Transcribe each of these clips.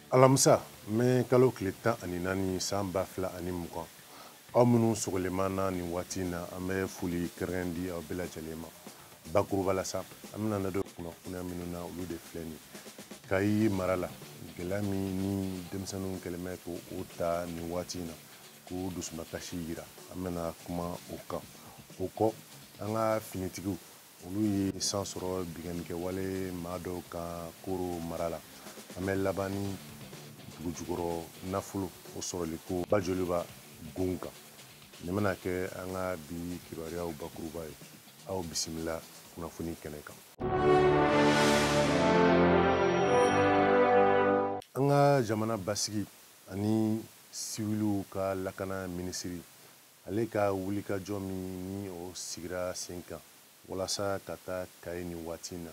Alamisa mɛ kalo tile 14 san 2020, aw minnu sɔgɔlen b'an na nin waati in na, an bɛ foli kɛrɛnkɛrɛn di aw bɛɛ lajɛlen ma. Bakuruba la sa, an bɛna na don kunnafoniya minnu na, olu de filɛ nin ye. Kayi mara la, gɛlɛya min ni denmisɛnninw kɛlen bɛ k'o ta nin waati in na, k'o dusumakasi yira, an bɛna kuma o kan. O kɔ, an ka finitigiw olu ye san sɔrɔ binkannikɛwale maa dɔw kan Koro mara la. An bɛ laban ni dugujukɔrɔ nafolo o sɔrɔli ko Bajoliba gun kan. Nin bɛna kɛ an ka bi kibaruyaw bakuruba ye. Aw bisimila kunnafoni kɛnɛ kan. An ka jamana basigi ani siwiliw ka lakana minisiri, ale ka wulikajɔ min ni o sigira sen kan walasa ka taa Kayi nin waati in na,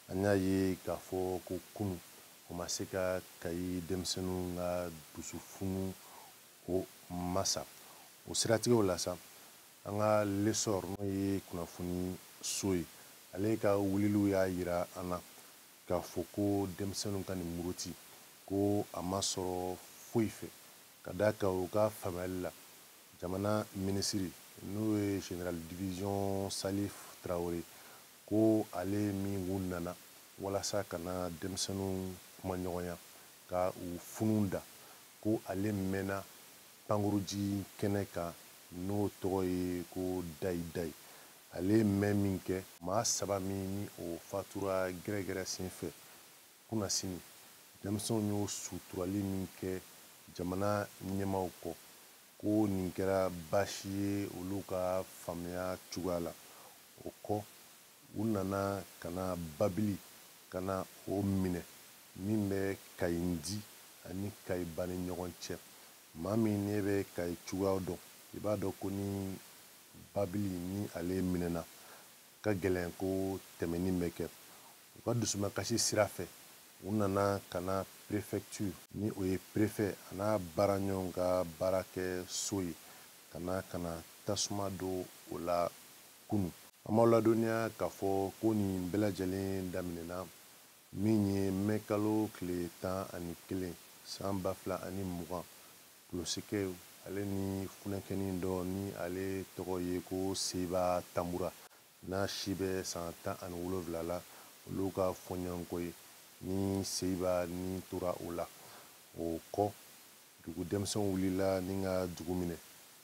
an y'a ye k'a fɔ ko kunu o ma se ka Kayi denmisɛnninw ka dusufunu o masa. O siratigɛw la sa, an ka L'Essor n'o ye kunnafoni so ye, ale ka wuliliw y'a yira an na k'a fɔ ko denmisɛnninw ka nin muruti ko a ma sɔrɔ foyi fɛ, ka d'a kan u ka faamuyali la, jamana minisiri n'o ye général division Salif Traoré, ko ale min kun nana walasa ka na denmisɛnninw kumaɲɔgɔnya ka u funu da, ko ale mɛnna pankurunjigin kɛnɛ kan n'o tɔgɔ ye ko Dayi Dayi. Ale mɛn min kɛ, maa 3 min ni o fatura gɛrɛgɛrɛ senfɛ kunnasini, denmisɛnw y'o suturali min kɛ jamana ɲɛmaaw kɔ, ko nin kɛra baasi ye olu ka faamuya cogoya la. O kɔ, u nana ka na babili ka na o minɛ min bɛ Kayindi ani Kayiba ni ɲɔgɔn cɛ. Maa min n'e bɛ Kayi cogoya dɔn, i b'a dɔn ko ni babili ni ale minɛna ka gɛlɛn ko tɛmɛni bɛ kɛ. U ka dusumakasi sira fɛ, u nana ka na préfecture ni o ye préfet a n'a baaraɲɔgɔnw ka baarakɛ so ye, ka na ka na tasuma don o la kunu. An b'aw ladɔnniya k'a fɔ ko nin bɛɛ lajɛlen daminɛna min ye mɛ kalo tile 11 san 2020, Polosikɛw ale ni funɛkɛnin dɔ ni ale tɔgɔ ye ko Seba Tambura, n'a si bɛ san 17 la, olu ka fɔɲɔgɔnkɔ ye ni Seba ni tora o la. O kɔ, dugu denmisɛnw wulila ni ka dugu minɛ,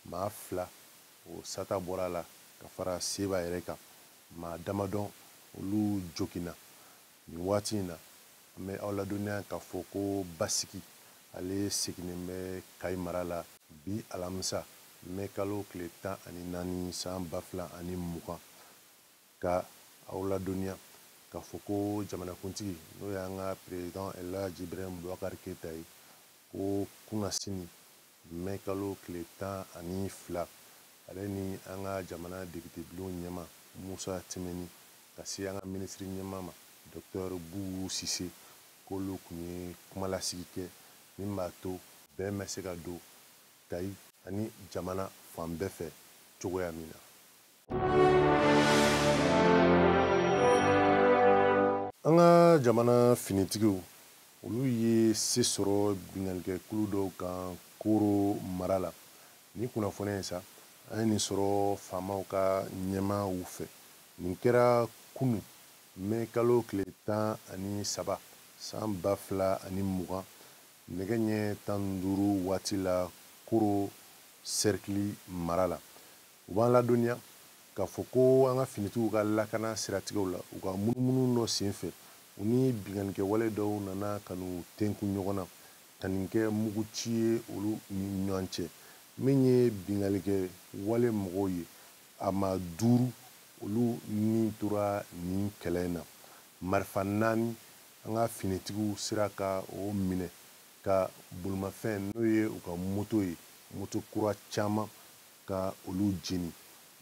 maa 2 o sata bɔra a la ka fara Seba yɛrɛ kan, maa damadɔ olu joginna. Nin waati in na, an bɛ aw ladɔnniya k'a fɔ ko basigi ale seginnen bɛ Kayi mara la bi alamisa mɛ kalo tile 14 san 2020, ka aw ladɔnniya k'a fɔ ko jamanakuntigi n'o y'an ka président El Hadji Ibrahim Boubacar Keita ye, ko kunnasini mɛ kalo tile 12, ale ni an ka jamana député bulon ɲɛmaa Musa Timɛni ka se an ka minisiri ɲɛmaa ma docteur Boubou Cissé, k'olu kun ye kumalasigi kɛ min b'a to bɛn bɛ se ka don Kayi ani jamana fan bɛɛ fɛ cogoya min na. An ka jamana finitigiw olu ye se sɔrɔ binkannikɛkulu dɔw kan Koro mara la. Nin kunnafoniya in sa, an ye nin sɔrɔ faamaw ka ɲɛmaaw fɛ. Nin kɛra kunu mɛ kalo tile 13 san 2020, nɛgɛ ɲɛ 15 waati la Koro cercle mara la. U b'an ladɔnniya k'a fɔ ko an ka finitigiw ka lakana siratigɛw la, u ka munumunu dɔ senfɛ, u ni binkannikɛwale dɔw nana ka n'u tenku ɲɔgɔn na, ka nin kɛ muguci ye olu ni ɲɔgɔn cɛ. Min ye binkannikɛwale mɔgɔw ye, a maa 5 olu ni tora nin kɛlɛ in na. Marifa 4 an ka finitigiw sera ka o minɛ, ka bolimafɛn n'o ye u ka moto ye, moto kura caman ka olu jeni.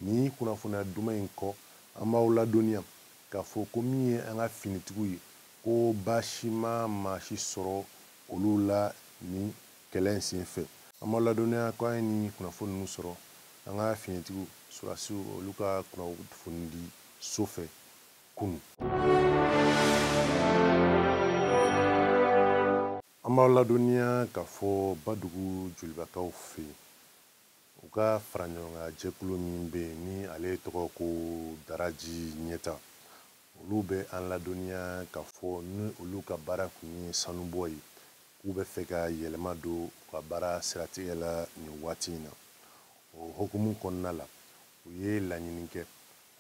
Nin kunnafoniya duman in kɔ, an b'aw ladɔnniya k'a fɔ ko min ye an ka finitigiw ye, ko baasi ma maa si sɔrɔ olu la nin kɛlɛ in senfɛ. An b'aw ladɔnniya ko an ye nin kunnafoni ninnu sɔrɔ an ka finitigiw sɔrɔdasiw olu ka kunnafoni di so fɛ kunu. An b'aw ladɔnniya k'a fɔ Badugu Jolibakaw fɛ yen, u ka faraɲɔgɔnkan jɛkulu min bɛ yen ni ale tɔgɔ ko Daraji Ɲɛta, olu bɛ an ladɔnniya k'a fɔ ni olu ka baara kun ye sanubɔ ye, k'u bɛ fɛ ka yɛlɛma don u ka baara siratigɛ la nin waati in na. O hukumu kɔnɔna la, u ye laɲini kɛ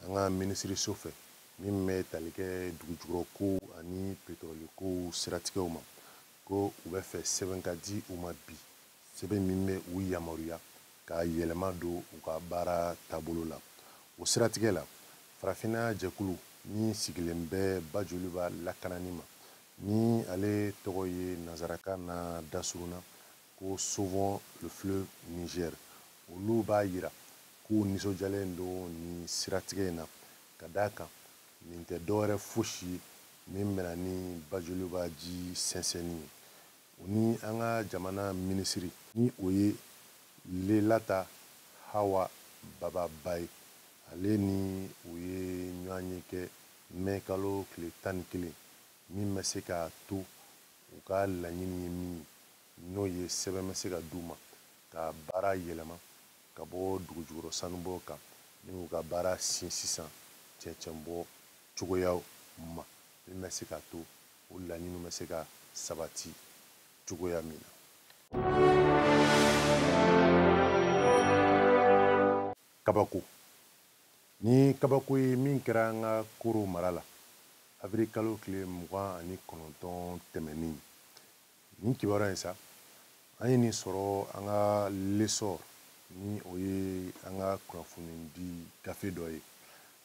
an ka minisiriso fɛ min bɛ tali kɛ dugujukɔrɔkow ani petrɔlikow siratigɛw ma, ko u bɛ fɛ sɛbɛn ka di u ma bi, sɛbɛn min bɛ u yamaruya ka yɛlɛma don u ka baara taabolo la. O siratigɛ la, farafinna jɛkulu min sigilen bɛ Bajoliba lakanani ma, ni ale tɔgɔ ye nansarakan na dasurunna ko Sauvons le fleuve Niger, olu b'a yira k'u nisɔndiyalen don nin siratigɛ in na, ka d'a kan nin tɛ dɔwɛrɛ fosi ye min bɛna ni Bajoliba ji sɛnsɛnni ye. O ni an ka jamana minisiri, ni o ye Lelata Hawa Baba ye, ale ni u ye ɲɔgɔn ye kɛ mɛ kalo tile 11, min bɛ se k'a to u ka laɲini ye min ye, n'o ye sɛbɛn bɛ se ka d'u ma ka baara yɛlɛma ka bɔ dugujukɔrɔ sanubɔ kan ni u ka baara sin sisan cɛncɛnbɔ cogoyaw ma, min bɛ se k'a to o laɲiniw bɛ se ka sabati cogoya min na. Kabako ni kabako ye min kɛra an ka Koro mara la avril kalo tile 29 tɛmɛnen. Nin kibaruya in sa, an ye nin sɔrɔ an ka L'Essor, ni o ye an ka kunnafoni di gafe dɔ ye.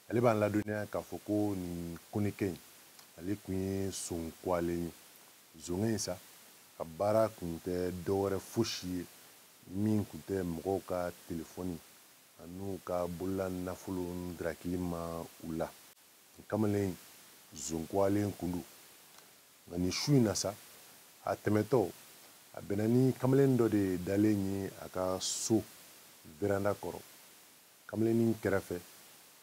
Ale b'an ladɔnniya k'a fɔ ko nin konekɛ in, ale tun ye son kwalen ye. Zonge in sa, a baara tun tɛ dɔwɛrɛ fosi ye min tun tɛ mɔgɔw ka telefɔni an'u ka bolola nafolo darakili ma u la. Nin kamalen zon kwalen kun don. Nka nin su in na sa, a tɛmɛtɔ a bɛnna ni kamalen dɔ de dalen ye a ka so veranda kɔrɔ. Kamalennin kɛrɛfɛ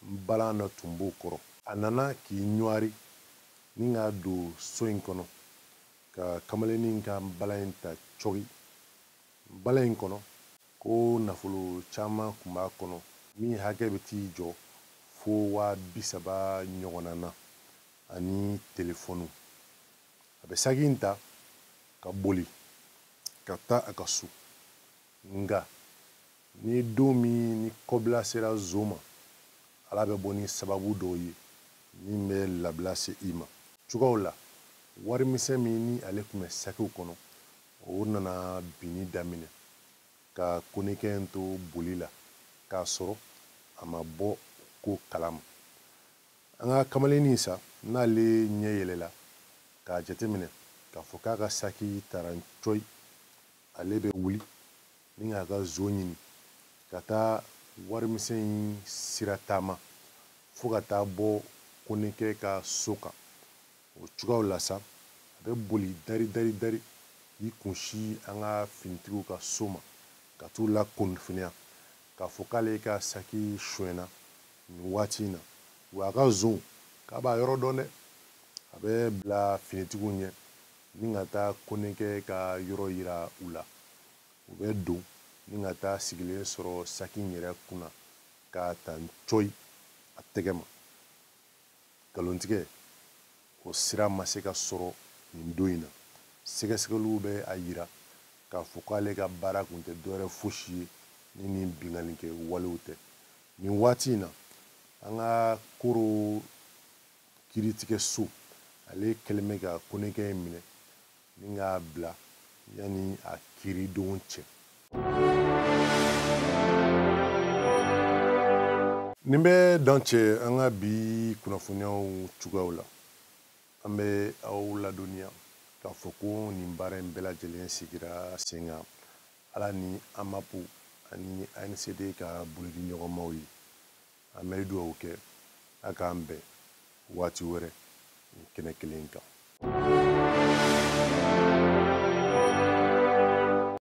nbalan dɔ tun b'o kɔrɔ. A nana k'i ɲɔari ni k'a don so in kɔnɔ ka kamalennin ka nbalan in ta cɔgi. Nbalan in kɔnɔ ko nafolo caman tun b'a kɔnɔ min hakɛ bɛ t'i jɔ fo 30,000 ɲɔgɔnna na ani telefɔniw. A bɛ saki in ta ka boli ka taa a ka so. Nka ni don min ni kɔbila sera zon ma, Ala bɛ bɔ ni sababu dɔw ye min bɛ labila se i ma. Cogoyaw la, warimisɛn min ni ale tun bɛ sakiw kɔnɔ, o nana binni daminɛ ka konekɛ in to boli la k'a sɔrɔ a ma bɔ ko kalama. An ka kamalennin sa, n'ale ɲɛ yɛlɛla k'a jateminɛ k'a fɔ k'a ka saki taara cɔyi, ale bɛ wuli ni k'a ka zon ɲini ka taa warimisɛn in sira taama fo ka taa bɔ konekɛ ka so kan. O cogoyaw la sa, a bɛ boli dari dari dari k'i kunsi an ka finitigiw ka so ma ka t'u lakunnafoniya k'a fɔ k'ale ka saki sonyɛna nin waati in na. Wa a ka zon k'a b'a yɔrɔ dɔn dɛ. A bɛ bila finitigiw ɲɛ ni ka taa konekɛ ka yɔrɔ yira u la. U bɛ don ni ka taa sigilen sɔrɔ saki in yɛrɛ kunna k'a ta cɔyi a tɛgɛ ma. Nkalontigɛ o sira ma se ka sɔrɔ nin don in na. Sɛgɛsɛgɛliw bɛ a yira k'a fɔ k'ale ka baara kun tɛ dɔwɛrɛ fosi ye ni nin binkanni kɛ walew tɛ. Nin waati in na, an ka Koro kiiritigɛso ale kɛlen bɛ ka konekɛ in minɛ ni k'a bila yanni a kiiridon cɛ. Nin bɛ dan cɛ an ka bi kunnafoniyaw cogoyaw la. An bɛ aw ladɔnniya k'a fɔ ko nin baara in bɛɛ lajɛlen sigira sen kan Ala ni AMAP ani ANCD ka bolodiɲɔgɔnmaw ye. An bɛ dugawu kɛ a k'an bɛn waati wɛrɛ nin kɛnɛ kelen kan.